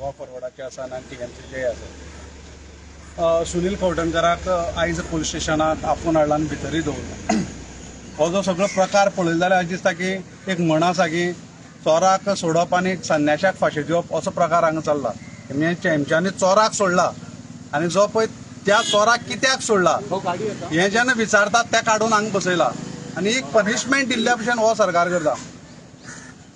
गोवा फॉरवर्डाचे आसा आनी टीएमसीचे आसा. सुनील खवठणकराक आयज पुलीस स्टेशनात आपोवन हाडला आनी भितरूय दवरला. हो जो सगळो प्रकार पळयलो जाल्यार अशें दिसता की एक म्हण आसा की चोराक सोडप आनी संन्याशाक फांशी दिवप असो प्रकार हांगा चल्ला. म्हणजे चेमच्यांनी चोराक सोडला आनी जो पळय त्या चोराक कित्याक सोडला हें जेन्ना विचारतात त्या काडून हांगा बसयला आनी एक पनिशमेंट दिल्ल्या भशेन हो सरकार करता.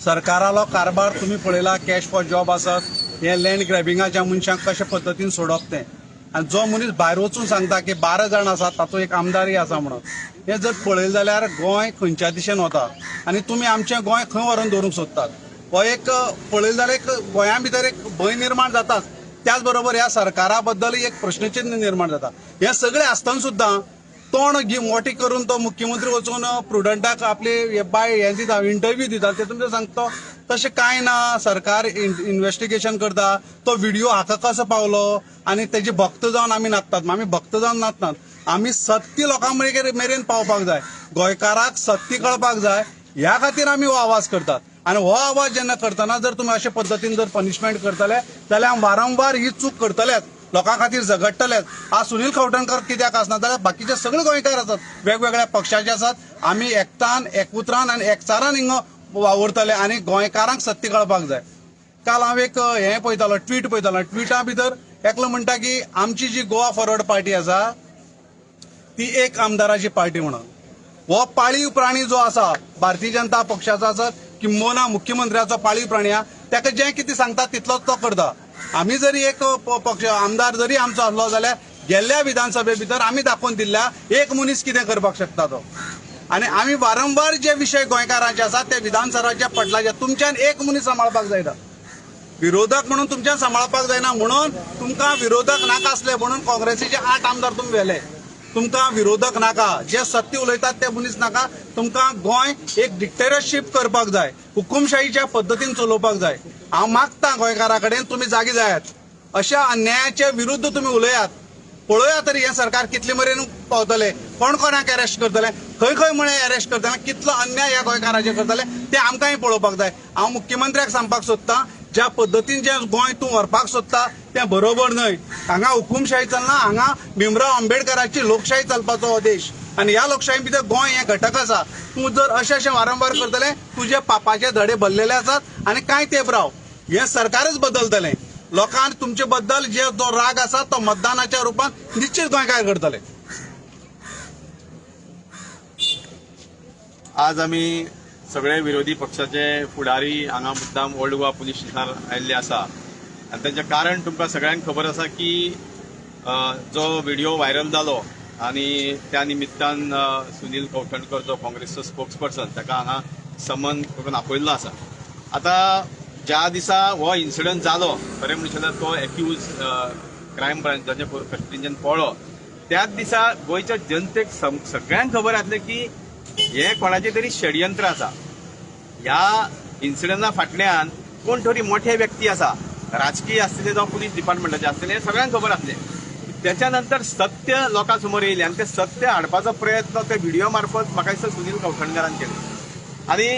सरकारालो कारभार तुमी पळयला, कॅश फॉर जॉब आसत, हे लँड ग्रॅबिंगाच्या मनशांक कशे पद्दतीन सोडप तें, आनी जो मनीस भायर वचून सांगता की 12 जाण आसात तातूंत एक आमदारय आसा म्हणून, हें जर पळयलें जाल्यार गोंय खंयच्या दिशेन वता आनी तुमी आमचें गोंय खंय व्हरून दवरूंक सोदतात हो एक पळयलें जाल्यार एक गोंया भितर एक भंय निर्माण जाताच. त्याच बरोबर ह्या सरकारा बद्दल एक प्रश्नचिन्ह निर्माण जाता. हें सगळें आसतना सुद्दां तोंड मोठी करून तो मुख्यमंत्री वचून प्रुडंटाक आपली बाय हें दिता, इंटरव्यू दिता, तेतून सांगता तशें कांय ना, सरकार इन्वेस्टिगेशन करता, तो व्हिडिओ हाका कसो पावलो आनी तेजे भक्त जावन आमी नाचतात. आमी भक्त जावन नाचतात, आमी सत्य लोकां मेरेन पावपाक जाय, गोंयकाराक सत्य कळपाक जाय, ह्या खातीर आमी हो आवाज करतात. आनी हो आवाज जेन्ना करतना जर तुमी अशे पद्दतीन जर पनिशमेंट करतले जाल्यार वारंवार ही चूक करतलेच, लोकां खातीर झगडटलेच. आज सुनील खवठणकर कित्याक आसना जाल्यार बाकीचे सगळे गोंयकार आसात, वेगवेगळ्या पक्षाचे आसात, आमी एकतान एकउतरान आनी एकचारान हिंगा वावुरतले आनी गोंयकारांक सत्य कळपाक जाय. काल हांव एक हें पळयतालो, ट्वीट पळयतालो, ट्विटा भितर एकलो म्हणटा की आमची जी गोवा फॉरवर्ड पार्टी आसा ती एक आमदाराची पार्टी म्हणून. हो पाळीव प्राणी जो आसा भारतीय जनता पक्षाचो आसत किंबहुना मुख्यमंत्र्याचो पाळीव प्राणी आसा, ताका जें कितें सांगता तितलोच तो करता. आमी जरी एक पक्ष आमदार जरी आमचो आसलो जाल्यार गेल्ल्या विधानसभे भितर आमी दाखोवन दिल्ल्या एक मनीस कितें करपाक शकता तो. आनी आमी वारंवार जे विशय गोंयकारांचे आसात ते विधानसभाच्या पटलाचे तुमच्यान एक मनीस सांबाळपाक जायना, विरोधक म्हणून तुमच्यान सांबाळपाक जायना, म्हणून तुमकां विरोधक नाका आसले म्हणून काँग्रेसीचे 8 आमदार तुमी व्हेले. तुमकां विरोधक नाका, जे सत्य उलयतात ते मनीस नाका. तुमकां गोंय एक डिक्टेटरशीप करपाक जाय, हुकुमशाहीच्या पद्दतीन चलोवपाक जाय. हांव मागता गोंयकारा कडेन तुमी जागे जायात, अशा अन्यायाच्या विरुद्ध तुमी उलयात, पळोवया तरी हें सरकार कितले मेरेन पावतले, कोण कोणाक अरेस्ट करतले, खंय खंय म्हळें अरेस्ट करतले, कितलो अन्याय ह्या गोंयकाराचेर करतले तें आमकांय पळोवपाक जाय. हांव मुख्यमंत्र्याक सांगपाक सोदतां, ज्या पद्दतीन जें गोंय तूं व्हरपाक सोदता तें बरोबर न्हय. हांगा हुकुमशाही चलना, हांगा भीमराव आंबेडकराची लोकशाही चलपाचो हो देश आनी ह्या लोकशाही भितर गोंय हें घटक आसा. तूं जर अशें अशें वारंवार करतलें तुजे पापाचे धडे भरलेले आसात आनी कांय तेंप राव, हें सरकारच बदलतलें. लोकांक तुमचे बद्दल जे जो राग आसा तो मतदानाच्या रुपान निश्चित गोंयकार करतले. आज आमी सगळे विरोधी पक्षाचे फुडारी हांगा मुद्दाम ओल्ड गोवा पुलीस स्टेशनार आयिल्ले आसा आनी ताचें कारण तुमकां सगळ्यांक खबर आसा की जो व्हिडिओ व्हायरल जालो आनी त्या निमित्तान सुनील खवठणकर जो काँग्रेसचो स्पोक्स पर्सन ताका हांगा समन करून आपयल्लो आसा. आतां ज्या दिसा हो इन्सिडंट जालो, खरें म्हणचे जाल्यार तो एक्यूज क्रायम ब्रांचाच्या कस्टडीच्यान पळ्ळो, त्याच दिसा गोंयच्या जनतेक सगळ्यांक खबर आसलें की हें कोणाचें तरी षडयंत्र आसा. ह्या इन्सिडंटा फाटल्यान कोण तरी मोठे व्यक्ती आसा, राजकीय आसतले जावं पुलीस डिपार्टमेंटाचे आसतले, हें सगळ्यांक खबर आसलें. त्याच्या नंतर सत्य लोकां समोर येयलें आनी तें सत्य हाडपाचो प्रयत्न ते व्हिडिओ मार्फत म्हाका दिसता सुनील खवठणकरान केले. आनी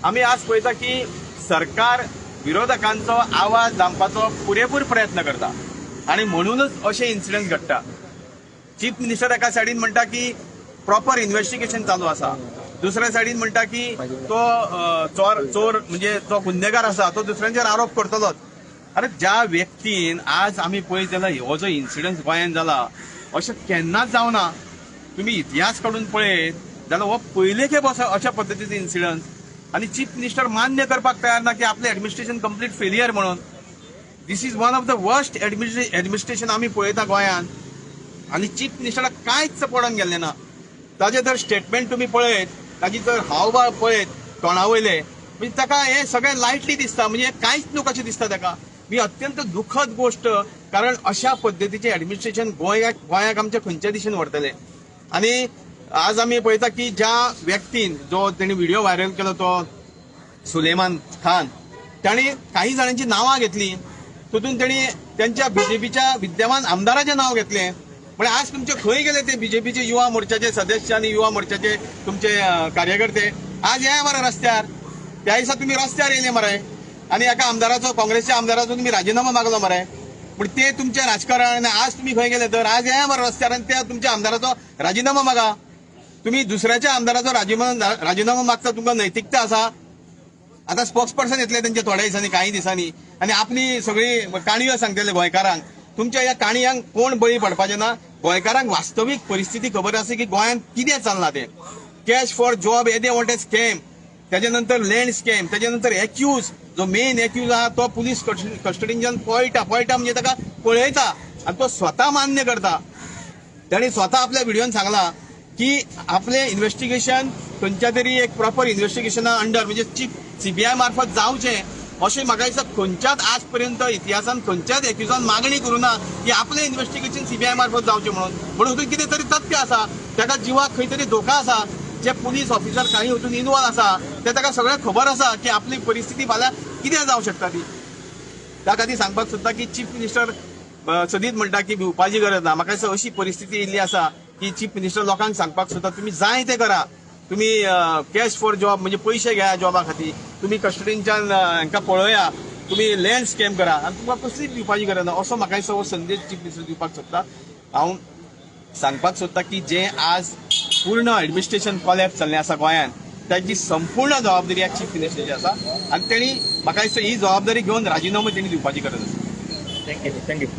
आमी आज पळयता की सरकार विरोधकांचो आवाज दामपाचो पुरेपूर प्रयत्न करता आनी म्हणूनच अशे इन्सिडंट घडटा. चीफ मिनिस्टर एका सायडीन म्हणटा की प्रॉपर इन्व्हेस्टिगेशन चालू आसा, दुसऱ्या सायडीन म्हणटा की तो चोर म्हणजे जो गुन्हेगार आसा तो दुसऱ्यांचेर आरोप करतलोच. अरे ज्या व्यक्तीन आज आमी पळयत जाल्यार हो जो इन्सिडंट गोंयांत जाला अशें केन्नाच जावना. तुमी इतिहास काडून पळयत जाल्यार हो पयले खेप अशा पद्दतीचो इन्सिडंट आनी चीफ मिनिस्टर मान्य करपाक तयार ना की आपलें एडमिनिस्ट्रेशन कंप्लीट फेलियर म्हणून. This is one of the worst administration आमी पळयता गोंयांत आनी चीफ मिनिस्टराक कांयच पडोन गेल्लें ना. ताजें जर स्टेटमेंट तुमी पळयत, ताजी जर हावभाव पळयत तोंडा वयले, म्हणजे ताका हें सगळें लायटली दिसता, म्हणजे कांयच न्हू कशें दिसता ताका. ही अत्यंत दुखद गोश्ट, कारण अशा पद्दतीचें एडमिनिस्ट्रेशन गोंयाक आमच्या खंयच्या दिशेन व्हरतलें. आनी आज आमी पळयता की ज्या व्यक्तीन जो तेणी व्हिडिओ व्हायरल केलो तो सुलेमान खान, ताणी काही जाणांची नांवां घेतली, तितून तेणी त्यांच्या बीजेपीच्या विद्यमान आमदाराचें नांव घेतलें. म्हणजे आज तुमचे खंय गेले ते बीजेपीचे युवा मोर्चाचे सदस्य आनी युवा मोर्चाचे तुमचे कार्यकर्ते आज हे मरे रस्त्यार, त्या दिसा तुमी रस्त्यार येयले मरे. आनी एका आमदाराचो, काँग्रेसच्या आमदाराचो तुमी राजिनामो मागलो मरे. पूण ते तुमचें राजकारण. आज तुमी खंय गेले तर? आज येया मरे रस्त्यार आनी त्या तुमच्या आमदाराचो राजिनामो मागा. तुमी दुसऱ्याच्या आमदाराचो राजिनामो मागता, तुमकां नैतिकता आसा? आतां स्पोक्स पर्सन येतले तेंचे थोड्या दिसांनी, काही दिसांनी, आनी आपली सगळी काणयो सांगतले गोंयकारांक. तुमच्या ह्या काणयांक कोण बळी पडपाचे ना. गोंयकारांक वास्तवीक परिस्थिती खबर आसा की गोंयांत कितें चल्लां तें. कॅश फॉर जॉब येदें व्हडलें स्कॅम, तेजे नंतर लँड स्कॅम, तेजे नंतर एक्यूज, जो मेन एक्यूज आहा तो पुलीस कस्टडीनच्यान पळटा. पळटा म्हणजे ताका पळयता आनी तो स्वता मान्य करता. ताणी स्वता आपल्या व्हिडियोन सांगला की आपलें इन्व्हेस्टिगेशन खंयच्या तरी एक प्रॉपर इन्व्हेस्टिगेशना अंडर, म्हणजे चीफ सीबीआय मार्फत जावचें, अशें म्हाका दिसता. खंयच्याच आज पर्यंत इतिहासान खंयच्याच एक्युजान मागणी करूं ना की आपलें इन्व्हेस्टिगेशन सीबीआय मार्फत जावचें म्हणून. म्हणून हितून कितें तरी तथ्य आसा, ताका जिवाक खंय तरी धोका आसा. जे पुलीस ऑफिसर काही हितून इनवॉल्व आसा ते ताका सगळें खबर आसा की आपली परिस्थिती फाल्यां कितें जावं शकता ती. त्या खातीर सांगपाक सोदता की चीफ मिनिस्टर सदींच म्हणटा की भिवपाची गरज ना. म्हाका दिसता अशी परिस्थिती येयल्ली आसा की चीफ मिनिस्टर लोकांक सांगपाक सोदता, तुमी जाय तें करा, तुमी कॅश फॉर जॉब म्हणजे पयशे घेया जॉबा खातीर, तुमी कस्टडीनच्यान हांकां पळया, तुमी लँड स्कॅम करा आनी तुमकां कसलीच भिवपाची गरज ना, असो म्हाका दिसता हो संदेश चीफ मिनिस्टर दिवपाक सोदता. हांव सांगपाक सोदता की जे आज पूर्ण एडमिनिस्ट्रेशन कॉलॅप्स जाल्लें आसा गोंयांत, ताची संपूर्ण जबाबदारी ह्या चीफ मिनिस्टराची आसा आनी तेणी म्हाका दिसता ही जबाबदारी घेवन राजिनामो तेणी दिवपाची गरज आसा. Thank you, thank you.